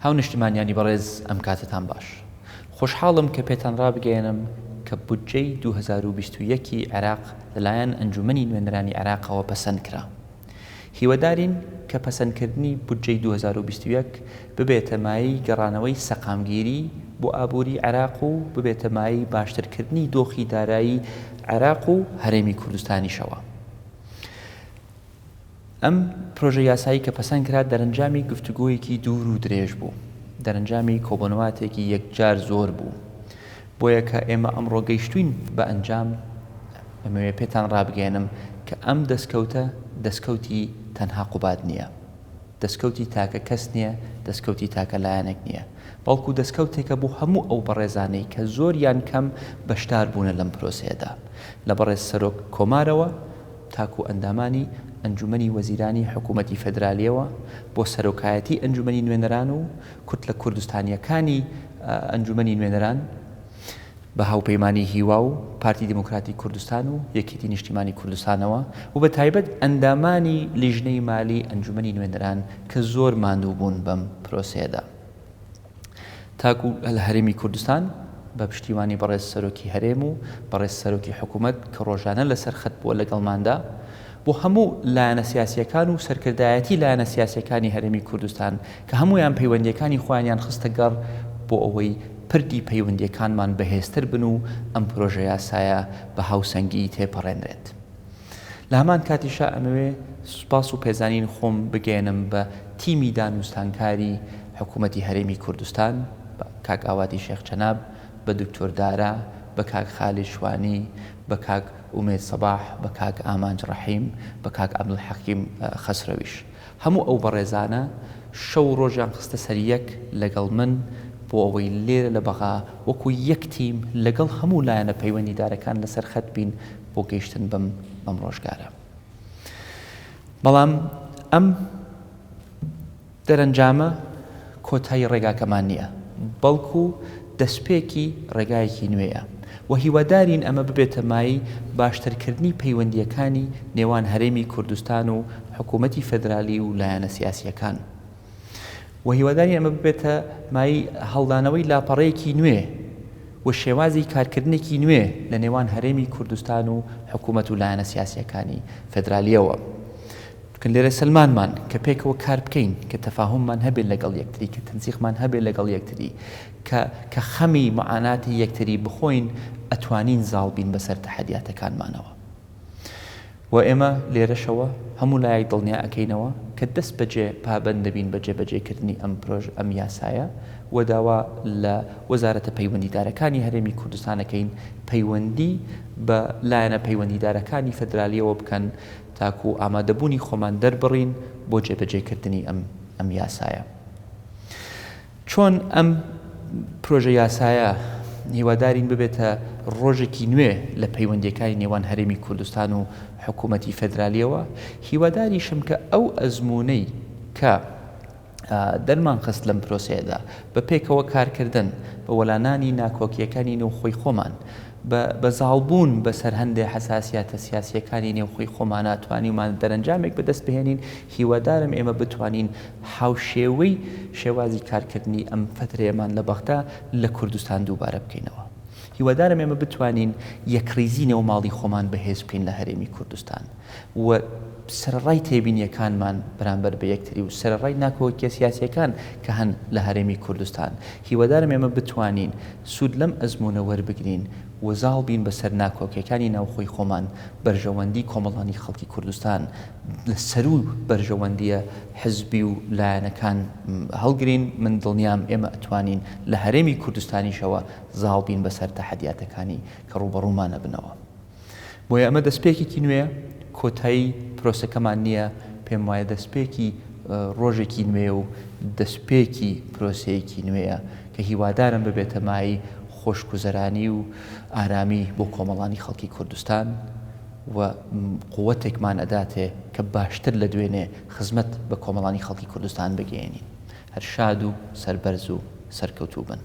هاونیشتمانیانی بەڕێز ئەم کاتەتان باش. خۆشحاڵم کە پێتان ڕابگەیەنم کە بودجەی 2021 ی عێراق لەلایەن ئەنجومەنی نوێنەرانی عێراقەوە پەسەند کرا. هیوادارین کە پەسەندکردنی بودجەی 2021 ببێتە مایەی گەڕانەوەی سەقامگیری بۆ ئابووری عێراق و ببێتە مایەی باشترکردنی دۆخی دارایی عێراق و هەرێمی کوردستانیشەوە. ئەم پرۆژە یاسایی کە پەسەند کرا دەرەنجامی گفتوگۆیەکی دوور و درێژ بوو، دەرەنجامی کۆبۆنەواتێکی یەکجار زۆر بوو، بۆیە کە ئێمە ئەمڕۆ گەیشتووین بە ئەنجام، ئەمەوێ پێتان ڕابگەیەنم کە ئەم دەستکەوتە دەستکەوتی تەنها قوباد نییە، دەستکەوتی تاکە کەس نییە، دەستکەوتی تاکە لایەنێک نییە، بەڵکو دەستکەوتێکە بۆ هەموو ئەو بەڕێزانەی کە زۆر یان کەم بەشدار بوونە لەم پرۆسەیەدا، لە بەڕێز سەرۆک کۆمارەوە تاکو ئەندامانی ئەنجومەنی وەزیرانی حکوومەتی فێدرالییەوە بۆ سەرۆکایەتی ئەنجومەنی نوێنەران و کوتلە کوردستانییەکانی ئەنجومەنی نوێنەران بە هاوپەیمانی هیوا و پارتی دیموکراتی کوردستان و یەکێتی نیشتیمانی کوردستانەوە و بە تایبەت ئەندامانی لیژنەی مالی ئەنجومەنی نوێنەران کە زۆر ماندوو بوون بەم پرۆسەیەدا. تاکو لە هەرێمی کوردستان بە پشتیوانی بەڕێز سەرۆکی هەرێم و بەڕێز سەرۆکی حکوومەت کە ڕۆژانە لەسەر خەت بووە لەگەڵماندا بۆ هەموو لایەنە سیاسییەکان و سەرکردایەتی لایەنە سیاسییەکانی هەرێمی کوردستان کە هەموویان پەیوەندییەکانی خۆیانیان خستە گەڕ بۆ ئەوەی پردی پەیوەندییەکانمان بەهێزتر بن و ئەم پرۆژە یاسایە بە هاوسەنگی تێپەڕێنرێت. لە هەمان کاتیشا ئەمەوێ سوپاس و پێزانین خۆم بگەیەنم بە تیمی دانوستانکاری حکوومەتی هەرێمی کوردستان، بە کاک ئاواتی شێخ جەناب، بە دکتۆر دارا، بە کاک خالید شوانی، بە کاک ئومێد سەباح، بە کاک ئامانج ڕەحیم، بە کاک عەبدولحەکیم خەسرەویش. هەموو ئەو بەڕێزانە شەو و ڕۆژیان خستە سەر یەک لەگەڵ من بۆ ئەوەی لێرە لە بەغا وەکوو یەک تیم لەگەڵ هەموو لایەنە پەیوەندیدارەکان لەسەر خەت بین بۆ گەیشتن بەم بەم ڕۆژگارە. بەڵام ئەم دەرەنجامە کۆتایی ڕێگاکەمان نییە، بەڵکو دەستپێکی ڕێگایەکی نوێیە و هیوادارین ئەمە ببێتە مایەی باشترکردنی پەیوەندییەکانی نێوان هەرێمی کوردستان و حکوومەتی فێدرالی و لایەنە سیاسییەکان و هیوادارین ئەمە ببێتە مایەی هەڵدانەوەی لاپەڕەیەکی نوێ و شێوازی کارکردنێکی نوێ لە نێوان هەرێمی کوردستان و حکوومەت و لایەنە سیاسییەکانی فێدرالییەوە. چونکە لێرە سەلمانمان کە پێکەوە کار بکەین، کە تەفاهوممان هەبێت لەگەڵ یەکتری، کە تەنسیقمان هەبێت لەگەڵ یەکتری، کە کە خەمی معاناتی یەکتری بخۆین، ئەتوانین زاڵ بین بەسەر تەحەدیاتەکانمانەوە. و ئێمە لێرەشەوە هەموو لایەک دڵنیا ئەکەینەوە کە دەست بەجێ پابەند دەبین بە جێبەجێکردنی ئەم پرۆژ ئەم یاسایە و داوا لە وەزارەتە پەیوەندیدارەکانی هەرێمی کوردستان ئەکەین پەیوەندی بە لایەنە پەیوەندیدارەکانی فەدرالیەوە بکەن تاکو ئامادەبوونی خۆمان دەربڕین بۆ جێبەجێکردنی ئەم ئەم یاسایە. چۆن ئەم پرۆژە یاسایە هیوادارین ببێتە ڕۆژێکی نوێ لە پەیوەندیەکانی نێوان هەرێمی کوردستان و حکوومەتی فێدرالیەوە، هیواداریشم کە ئەو ئەزموونەی کە دەرمانخست لەم پرۆسەیەدا، بە پێکەوە کارکردن، بە وەلانانی ناکۆکییەکانی نێوخۆی خۆمان، بە بە زاڵبوون بەسەر هەندێ حەساسیاتە سیاسییەکانی نێوخۆی خۆمانا توانیومانە دەرەنجامێک بەدەست بهێنین، هیوادارم ئێمە بتوانین هاوشێوەی شێوازی کارکردنی ئەم فەترەیەمان لە بەغدا لە کوردستان دووبارە بکەینەوە. هیوادارم ئێمە بتوانین یەکڕیزی نێو ماڵی خۆمان بەهێز بکەین لە هەرێمی کوردستان و سەرەڕای تێبینییەکانمان بەرامبەر بە یەکتری و سەرەڕای ناکۆکییە سیاسییەکان کە هەن لە هەرێمی کوردستان، هیوادارم ئێمە بتوانین سوود لەم ئەزموونە وەربگرین و زاڵ بین بەسەر ناکۆکییەکانی ناوخۆی خۆمان، بەرژەوەندی کۆمەڵانی خەڵکی کوردستان لە سەروو بەرژەوەندییە حزبی و لایەنەکان هەڵگرین، من دڵنیام ئێمە ئەتوانین لە هەرێمی کوردستانیشەوە زاڵ بین بەسەر تەحەدیاتەکانی کە ڕووبەڕوومان ئەبنەوە. بۆیە ئەمە دەستپێکێکی نوێیە، کۆتایی پرۆسەکەمان نییە، پێم وایە دەستپێکی ڕۆژێکی نوێیە و دەستپێکی پرۆسەیەکی نوێیە کە هیوادارم ببێتە مایەی خۆشگوزەرانی و ئارامی بۆ کۆمەڵانی خەڵکی کوردستان و قوتێکمان ئەداتێ کە باشتر لە دوێنێ خزمەت بە کۆمەڵانی خەڵکی کوردستان بگەیەنین. هەر شاد و سەربەرز و سەرکەوتوو بن.